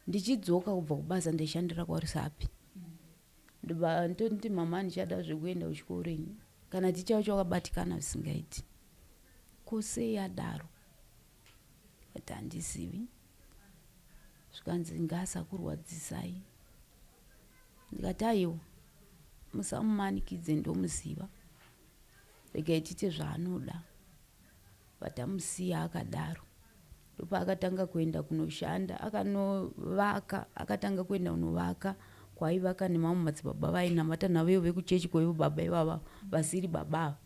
ndichidzoka kubva kubasa ndaishandira kwarusapi ndobva ndoti mama ndichada zvekuenda kuchikoro ini kana ticha wacho wakabatikana zvisingaiti ko sei adaro ati handizivi zvikanzi ngaasakurwadzisai ndikati aiwa musamumanikidze ndomuziva regai tiite zvaanoda vatamusiya akadaro ndopaakatanga kuenda kunoshanda akanovaka akatanga kuenda kunovaka kwaivaka nemamwe madzibaba vainamata navo vekuchechi kwaivo baba ivava vasiri baba ava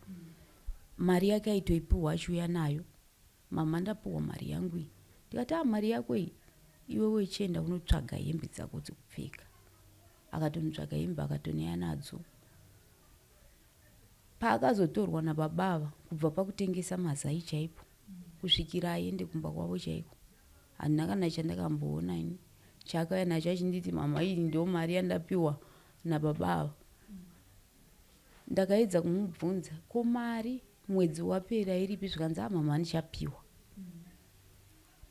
mari yake aitoipiwa achiuya nayo mama ndapiwa mari yangu iyi ndikati a mari yako iyi iwewe chienda unotsvaga hembe dzako dzekupfeka akatonotsvaga hembe akatoneya nadzo. Paakazotorwa nababa ava kubva pakutengesa mazai chaipo kusvikira aende kumba kwavo chaiko, handina kana chandakamboona ini chaakauya nacho achinditi mama iyi ndo mari yandapiwa nababa ava. Ndakaedza kumubvunza ko mari mwedzi wapera iripi, zvikanzi a mama ndichapiwa.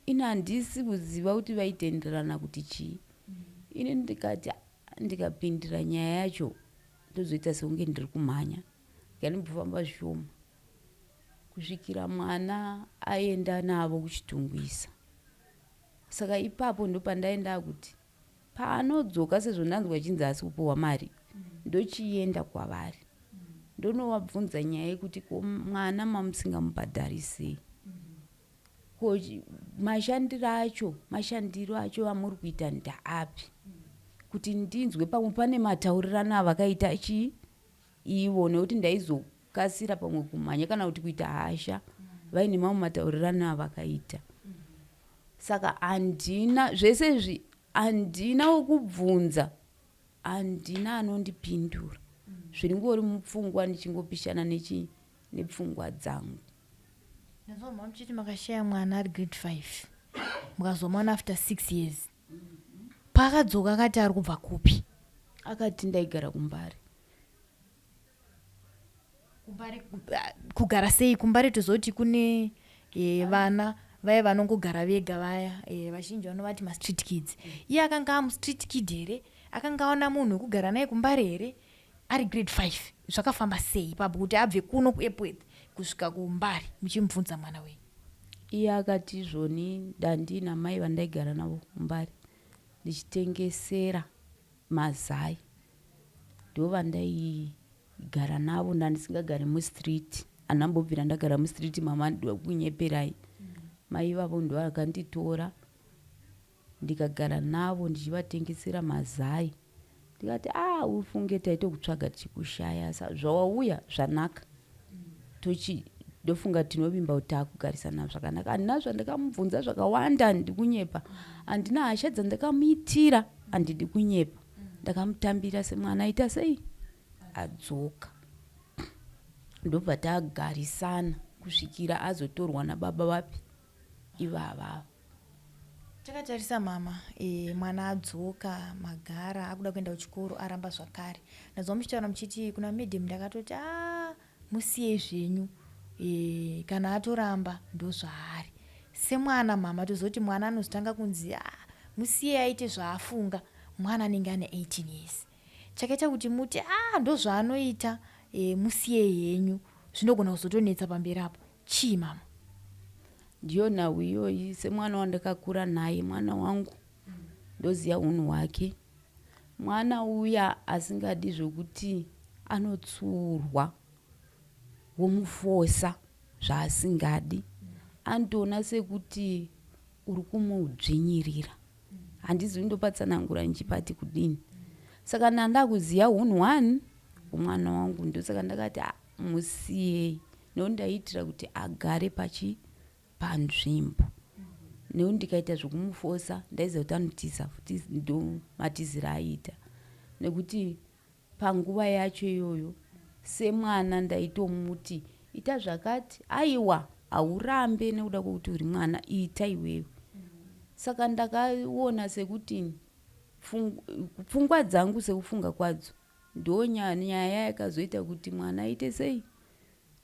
Ini handisi kuziva kuti vaitenderana kuti chii. Ini ndikati ndikapindira nyaya yacho ndozoita sekunge ndiri kumhanya, ndikanimbofamba zvishoma kusvikira mwana aenda navo kuChitungwiza. Saka ipapo ndopandaenda kuti paanodzoka, sezvo ndanzwa chinzi asi kupiwa mari, ndochienda kwavari ndonovabvunza nyaya yekuti ko mwana mamusingamubhadharisei, ko mashandiro acho mashandiro acho amuri kuita ndaapi, kuti ndinzwe pamwe pane mataurirano avakaita chii ivo, nekuti ndaizokasira pamwe kumhanya kana kuti kuita hasha vaine mamwe mataurirano avakaita. Saka handina zvese izvi, handina wekubvunza, handina anondipindura, zviringori mupfungwa ndichingopishana nepfungwa dzangu. Ndazwa mama muchiti makashaya mwana ari grade 5, mukazomuwana after 6 years. Paakadzoka akati ari kubva kupi? Akati ndaigara kuMbare. Kumbare kugara sei? Kumbare tozoti kune vana vaya vanongogara vega vaya, vazhinji vanovati mastreet kids. Iye akanga amustreet kid here? Akanga aona munhu wekugara naye kuMbare here ari grade 5? Zvakafamba sei ipapo kuti abve kuno kuEpworth kusvika kuMbare muchimubvunza mwana wenyu? Iye akati izvoni ndandina mai vandaigara navo kuMbare ndichitengesera mazai, ndo vandaigara navo, ndandisingagari mustreet, handambobvira ndagara mustreet mama, kunyeperai. Mai ivavo ndo vakanditora ndikagara navo ndichivatengesera mazai. Ndikati a ufunge taitokutsvaga tichikushaya, zvawauya zvanaka, tochi ndofunga tinovimba kuti taakugarisana zvakanaka. Handina zvandakamubvunza zvakawanda, handidi kunyepa, handina hasha dzandakamuitira, handidi kunyepa, ndakamutambira semwana aita sei adzoka. Ndobva tagarisana kusvikira azotorwa nababa vapi ivavava. Takatarisa mama, mwana adzoka, magara akuda kuenda kuchikoro, aramba zvakare. Ndazwa muchitaura muchiti kuna madam ndakatoti a musiyei zvenyu, kana atoramba ndozvaari semwana. Mama, tozoti mwana anozotanga kunzi a musiyei aite zvaafunga mwana anenge ane 18 years. Chakaita kuti muti a ndozvaanoita, musiyei henyu, zvinogona kuzotonetsa pamberi apo chii mama? Ndiyo nhau iyoyi. Semwana wandakakura naye, mwana wangu, ndoziva unhu hwake. Mwana uya asingadi zvokuti anotsurwa womufosa zvaasingadi, anotoona sekuti uri kumudzvinyirira. Handizivi ndopatsanangura ndichipati kudini. Saka ndandakuziva unhu hwani umwana wangu, ndosaka ndakati musiyei, nekuti ndaiitira kuti agare pachi panzvimbo, nekuti ndikaita zvekumufosa ndaiziva kuti anotiza futi, ndo matiziro aiita. Nekuti panguva yacho iyoyo semwana ndaitomuti ita zvakati, aiwa haurambe nekuda kwekuti uri mwana, ita iwewe. Saka ndakaona sekuti pfungwa dzangu sekufunga kwadzo ndo nyaya yakazoita kuti mwana aite sei,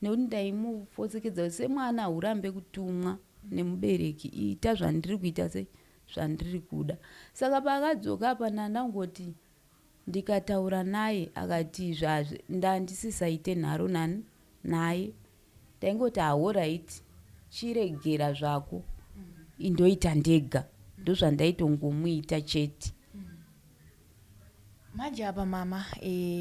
nekuti ndaimufosekedza semwana haurambe kutumwa nemubereki, ita zvandiri kuita sei zvandiri kuda. Saka paakadzoka apa ndandangoti ndikataura naye akati zvazve ndandisisaite nharo nani naye, ndaingoti alright, chiregera zvako, indoita ndega, ndozvandaitongomuita chete. Manje apa mama,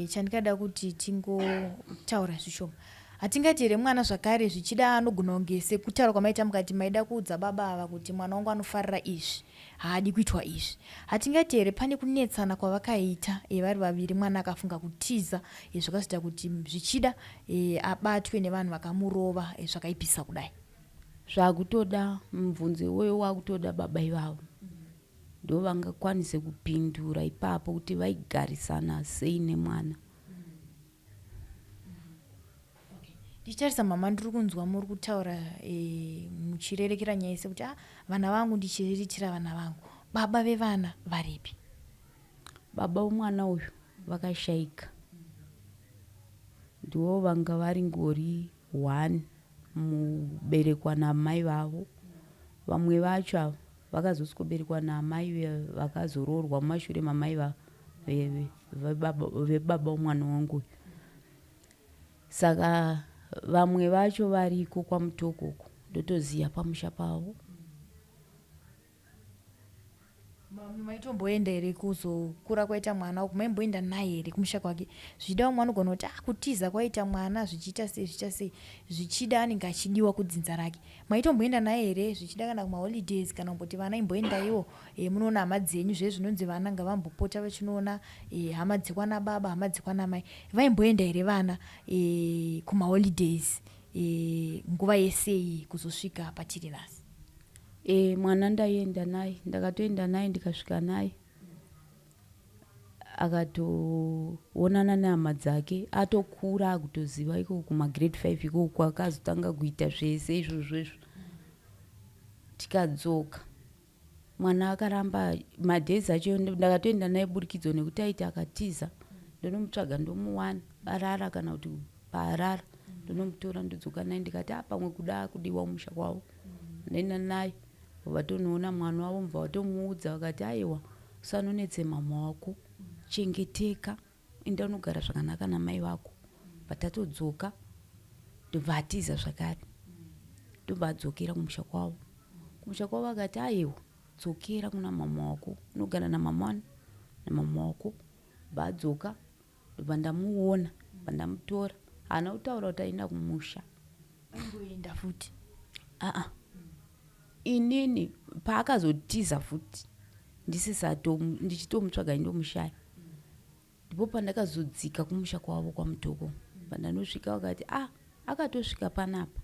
chandingada kuti tingotaura zvishoma, hatingati here mwana zvakare zvichida anogona kunge sekutaura kwamaita mukati maida kuudza baba ava kuti mwana wangu anofarira izvi, haadi kuitwa izvi, hatingati here pane kunetsana kwavakaita vari vaviri, mwana akafunga kutiza, zvakazoita kuti zvichida abatwe nevanhu vakamurova zvakaipisa kudai? Zvakutoda mubvunzo iwoyo, wakutoda baba ivavo, ndo vangakwanise kupindura ipapo kuti vaigarisana sei nemwana. Ndichitarisa mama, ndiri kunzwa muri kutaura muchirerekera nyaya yese kuti vana vangu, ndichiriritira vana vangu. Baba vevana varipi? Baba vomwana uyu vakashaika, ndivo vanga vari ngori 1 muberekwa namai vavo. Vamwe vacho ava vakazosvikoberekwa naamai vakazoroorwa mumashure mamai vebaba vomwana wangu uyu. Saka vamwe vacho variko kwaMutoko uko, ndotoziya pamusha pavo. Maitomboenda here kuzokura kwaita mwana uku? Maimboenda naye here kumusha kwake? Zvichida vamwe vanogona kuti kutiza kwaita mwana zvichiita sei, zvichiita sei, zvichida anenge achidiwa kudzinza rake. Maitomboenda naye here zvichida kana kumaholidays, kana kumboti vana imboendaiwo munoona hama dzenyu? Zve zvinonzi vana ngavambopota vachinoona hama dzekwana baba, hama dzekwana mai. Vaimboenda here vana kumaholidays nguva yese iyi kuzosvika patiri nhasi? Mwana ndaienda naye, ndakatoenda naye, ndikasvika naye akatoonana nehama dzake. Atokura akutoziva iko kumagrade 5 ikoko, akazotanga kuita zvese izvozvo izvo. Tikadzoka, mwana akaramba. Madays acho ndakatoenda naye burikidzo nekuti aiti akatiza ndonomutsvaga, ndomuwana arara kana kuti paarara, ndonomutora ndodzoka naye. Ndikati a pamwe kuda kudiwa musha kwavo, ndaenda naye, vatonoona mwana wavo, mubva vatomuudza vakati, "Aiwa, usanonetse mama wako, chengeteka, enda unogara zvakanaka namai vako." Patatodzoka ndobva atiza zvakare, ndobva adzokera kumusha kwavo. Kumusha kwavo akati, "Aiwa, dzokera kuna mama wako, unogara namama wani, namama wako." Bva adzoka, ndobva ndamuona, bva ndamutora. Haana kutaura kuti aenda kumusha. Aingoenda futi? Aa, inini paakazotiza futi ndisisato ndichitomutsvaga ndomushaya, ndipo pandakazodzika kumusha kwavo kwaMutoko. Pandanosvika vakati, "A, akatosvika panapa,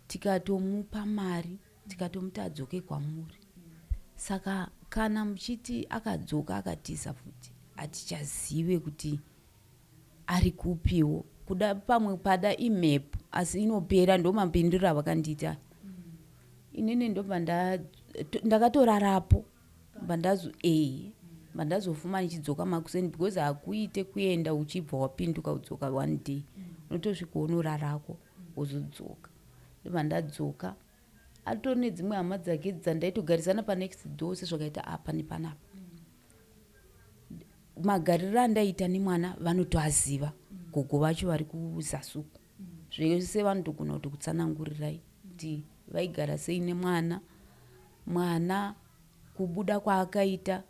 tikatomupa mari, tikatomuti adzoke kwamuri. Saka kana muchiti akadzoka akatiza futi, hatichazive kuti ari kupiwo. Kuda pamwe pada imhepo, asi inopera." Ndo mapinduriro avakandiita inini. Ndobva ndakatorarapo, bva bandazofuma ndichidzoka makuseni, because hakuite kuenda uchibva wapinduka kudzoka one day, unotosvika unorarako wozodzoka. Ndobva ndadzoka, atori nedzimwe hama dzake dzandaitogarisana panext door, sezvakaita apa nepanapa. Magariro andaiita nemwana vanotoaziva, gogo vacho vari kuzasi uku. Zvese vanotogona kuti kutsanangurirai kuti vaigara sei nemwana, mwana kubuda kwaakaita,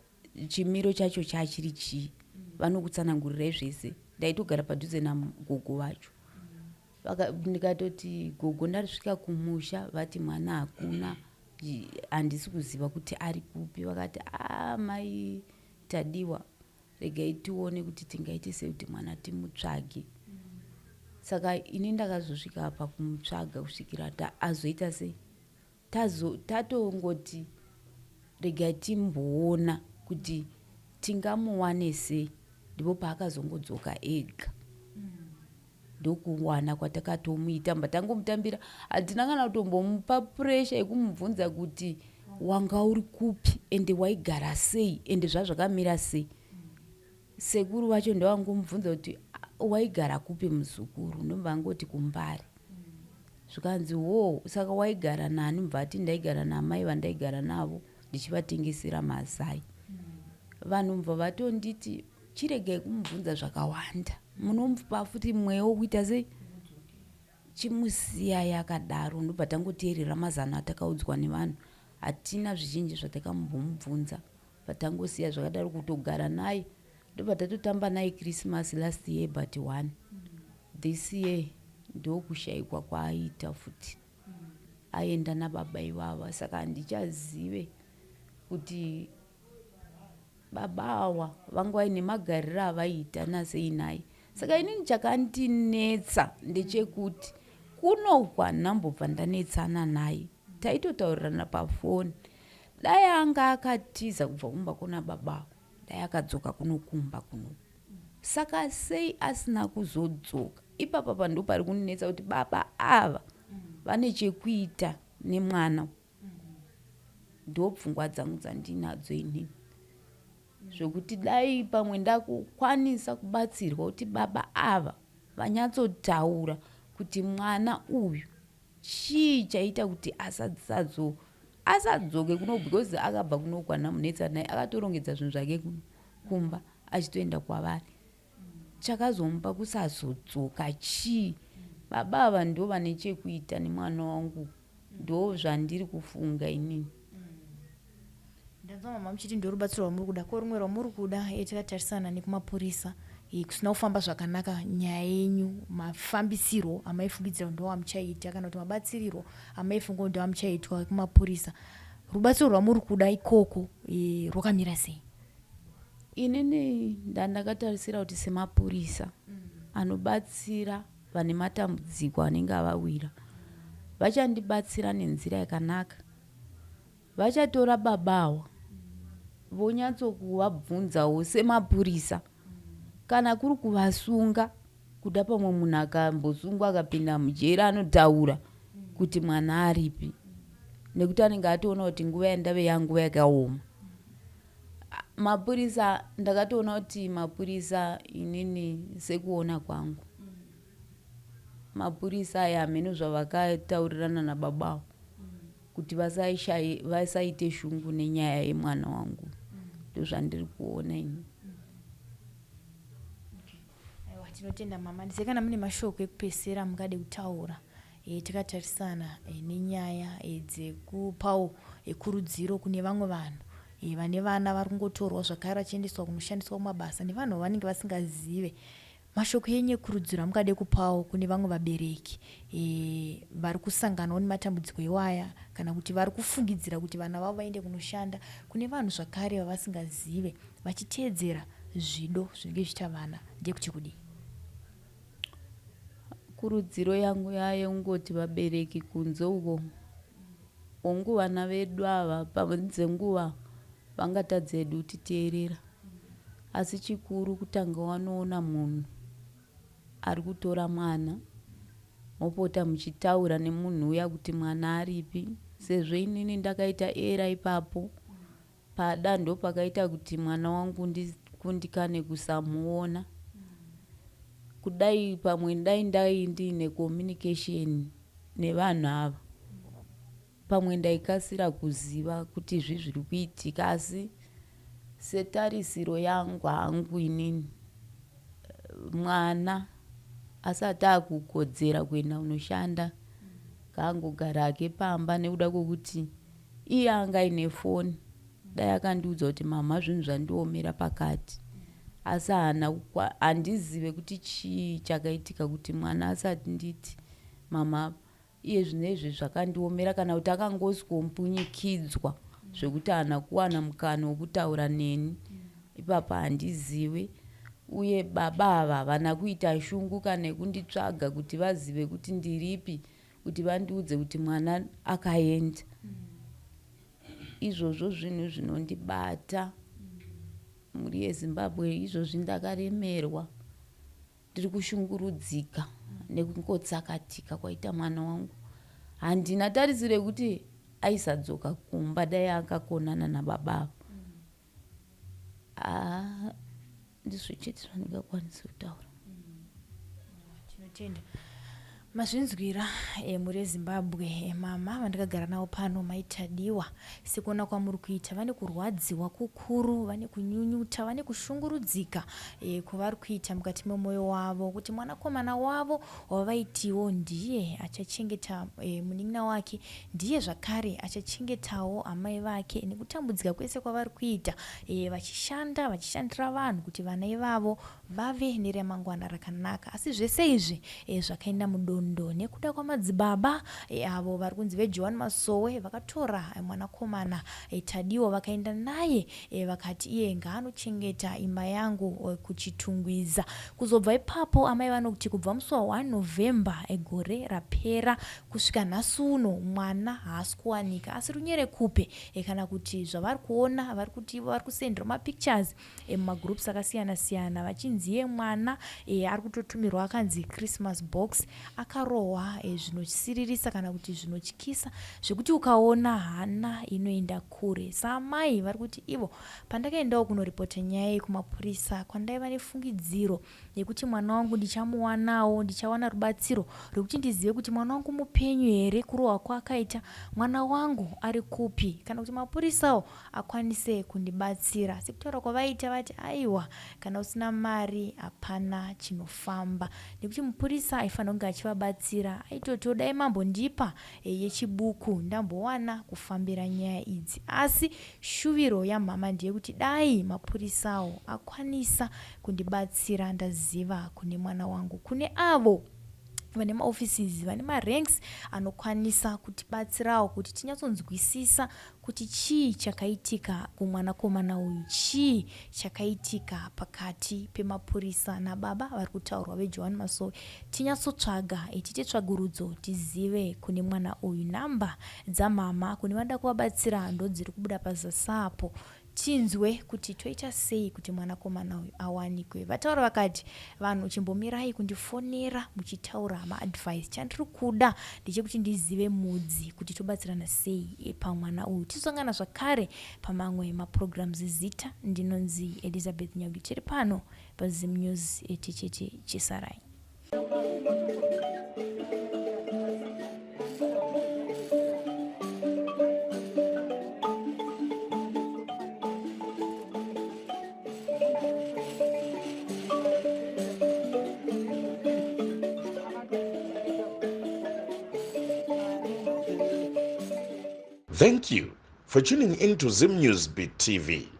chimiro chacho chachiri chii, vanokutsanangurirai zvese. Ndaitogara padhuze nagogo vacho. Ndikatoti, "Gogo, ndarisvika kumusha, vati mwana hakuna, handisi kuziva kuti ari kupi." Vakati, "A, mai Tadiwa, regai tione kuti tingaite sei kuti mwana timutsvage." Saka ini ndakazosvika pakumutsvaga kusvikira azoita sei, tatongoti regai timboona kuti tingamuwane sei. Ndipo paakazongodzoka ega, ndokuwana kwatakatomuita. Mba tangomutambira, hatina kana kutombomupa puresha yekumubvunza kuti wanga uri kupi, ende waigara sei, ende zvazvakamira sei. Sekuru vacho ndovangomubvunza kuti, "Waigara kupi muzukuru?" Ndobva angoti, "Kumbare." Zvikanzi, "Wo, saka waigara nani?" Mubva ati, "Ndaigara namai vandaigara navo ndichivatengesera mazai." Vanhu mubva vatonditi, "Chiregai kumubvunza zvakawanda, munomupa futi mweya wokuita sei, chimusiyai akadaro." Ndobva tangoteerera mazano atakaudzwa nevanhu. Hatina zvizhinji zvatakambombobvunza, patangosiya zvakadaro, kutogara naye. Ndobva tatotamba naye Christmas last year, but one this year ndokushayikwa kwaaita futi, aenda nababa ivava. Saka handichazive kuti baba awa vanga vaine magariro avaiita nasei naye. Saka inini chakandinetsa ndechekuti kuno kwanambobva ndanetsana naye, taitotaurirana pafoni. Dai anga akatiza kubva kumba kuna baba avo, dai akadzoka kunokumba kuno. Saka sei asina kuzodzoka? Ipapa pa ndo pari kundinetsa kuti baba ava vane chekuita nemwana. Ndopfungwa dzangu dzandinadzo inini, zvokuti dai pamwe ndakukwanisa kubatsirwa kuti baba ava vanyatsotaura kuti mwana uyu chii chaita kuti asadzoke kuno, because akabva kuno kwana Munetsa naye akatorongedza zvinhu zvake kumba achitoenda kwavari. Chakazomupa kusazodzoka chii? Baba ava ndo vane chekuita nemwana wangu, ndo zvandiri kufunga inini. Ndanzwa mama muchiti ndo rubatsiro rwamuri kuda. Ko rumwe rwamuri kuda, takatarisana nekumapurisa, kusina kufamba zvakanaka nyaya yenyu, mafambisirwo amaifungidzira ndo amuchaita kana kuti mabatsirirwo amaifunga ndo amuchaitwa kumapurisa, rubatsiro rwamuri kuda ikoko rwakamira sei? Inini ndandakatarisira kuti semapurisa anobatsira vane matambudziko anenge avawira, vachandibatsira nenzira yakanaka. Vachatora babawa vonyatsokuvabvunzawo semapurisa, kana kuri kuvasunga kuda, pamwe munhu akambosungwa akapinda mujeri anotaura kuti mwana aripi, nekuti anenge atoona kuti nguva yandave yanguva yakaoma. Mapurisa, ndakatoona kuti mapurisa, inini sekuona kwangu, mapurisa aya hameno zvavakataurirana nababawo kuti vasaite shungu nenyaya yemwana wangu. Ndozvandiri kuona ini. Aiwa, tinotenda mama. Ndise kana mune mashoko ekupesera mungade kutaura, takatarisana nenyaya dzekupawo kurudziro kune vamwe vanhu vane vana vari kungotorwa zvakare vachiendeswa kunoshandiswa kumabasa nevanhu vavanenge vasingazive, mashoko enyu ekurudziro amungade kupawo kune vamwe vabereki vari kusanganawo nematambudziko iwaya, kana kuti vari kufungidzira kuti vana vavo vaende kunoshanda kune vanhu zvakare vavasingazive vachiteedzera zvido zvinenge zvichiita vana, ndeyekuti kudii? Kurudziro yangu yayengoti vabereki kunze uko, hongu, vana vedu ava pamwe dzenguva vangatadza hedu kutiteerera, asi chikuru kutanga wanoona munhu ari kutora mwana, mopota muchitaura nemunhu uya kuti mwana aripi. Sezvo inini ndakaita error ipapo pada, ndo pakaita kuti mwana wangu ndikundikane kusamuona. Kudai pamwe dai ndai ndiine communication nevanhu ava, pamwe ndaikasira kuziva kuti izvi zviri kuitika. Asi setarisiro yangu hangu inini, mwana asati akukodzera kuenda kunoshanda ngaangogara hake pamba, nekuda kwokuti iye anga aine foni, dai akandiudza kuti mama, zvinhu zvandiomera pakati. Asi haana, handizive kuti chii chakaitika kuti mwana asati nditi mama, iye zvino izvi zvakandiomera, kana kuti akangosikombunyikidzwa zvekuti haana kuwana mukana wekutaura neni ipapa, handizive. Uye baba ava havana kuita shungu kana ekunditsvaga kuti vazive kuti ndiripi, kuti vandiudze kuti mwana akaenda. Izvozvo zvinhu zvinondibata, mhuri yeZimbabwe. Izvozvi ndakaremerwa, ndiri kushungurudzika nekungotsakatika kwaita mwana wangu. Handina tarisiro yekuti aisadzoka kumba dai akakonana nababa avo. Haa, ndizvo chete zvandingakwanisi kutaura. Tinotenda. Mazvinzwira, mhuri yeZimbabwe. Mama vandakagara navo pano, Maitadiwa, sekuona kwamuri kuita, vane kurwadziwa kukuru, vane kunyunyuta, vane kushungurudzika kwavari kuita mukati memwoyo wavo kuti mwanakomana wavo wavaitiwo ndiye achachengeta munin'ina wake, ndiye zvakare achachengetawo amai vake, nekutambudzika kwese kwavari kuita vachishanda, vachishandira vanhu kuti vana ivavo vave neremangwana rakanaka, asi zvese izvi zvakaenda mudondo. dondo nekuda kwamadzibaba eh, avo vari kunzi veJohani Masowe vakatora eh, mwanakomana eh, Tadiwa vakaenda naye vakati iye ngaanochengeta imba yangu kuChitungwiza. Kuzobva ipapo amai vanoti kubva musi wa 1 November egore rapera kusvika nhasi uno mwana haasi kuwanika asi runyerekupe kana kuti zvavari kuona vari kuti vari kusenderwa mapictures mumagroups akasiyana siyana vachinzi iye mwana e, ari kutotumirwa akanzi Christmas box akarohwa e, zvinosiririsa kana kuti zvinotyisa zvekuti ukaona hana inoenda kure. Saamai vari kuti ivo pandakaendawo kunoripota nyaya iyi kumapurisa kwandaiva nefungidziro yekuti mwana wangu ndichamuwanawo, ndichawana rubatsiro rwekuti ndizive kuti mwana wangu mupenyu here, kurohwa kwaakaita mwana wangu ari kupi, kana kuti mapurisawo akwanise kundibatsira. Sekutaura kwavaita vati aiwa kana usina mari hapana chinofamba, nekuti mupurisa aifanira kunge achivabatsira aitotiwo dai mambondipa eh, yechibuku ndambowana kufambira nyaya idzi. Asi shuviro yamhama ndeyekuti dai mapurisawo akwanisa kundibatsira ndaziva kune mwana wangu. Kune avo vane maoffices vane maranks anokwanisa kutibatsirawo kuti tinyatsonzwisisa kuti chii chakaitika kumwanakomana uyu, chii chakaitika pakati pemapurisa nababa vari kutaurwa veJohani Masowe. Tinyatsotsvaga, tiite tsvagurudzo tizive kune mwana uyu. Nhamba dzamama kune vanoda kuvabatsira ndodziri kubuda pazasi apo. Tinzwe kuti toita sei kuti mwanakomana uyu awanikwe. Vataura vakati, Vanhu chimbomirai kundifonera muchitaura maadvice. Chandiri kuda ndechekuti ndizive mudzi kuti tobatsirana sei pamwana uyu. Tizosangana zvakare pamamwe maprograms. Zita ndinonzi Elizabeth Nyaugi. Tiri pano paZimnews tichiti chisarai. Thank you for tuning in to Zim News Beat TV.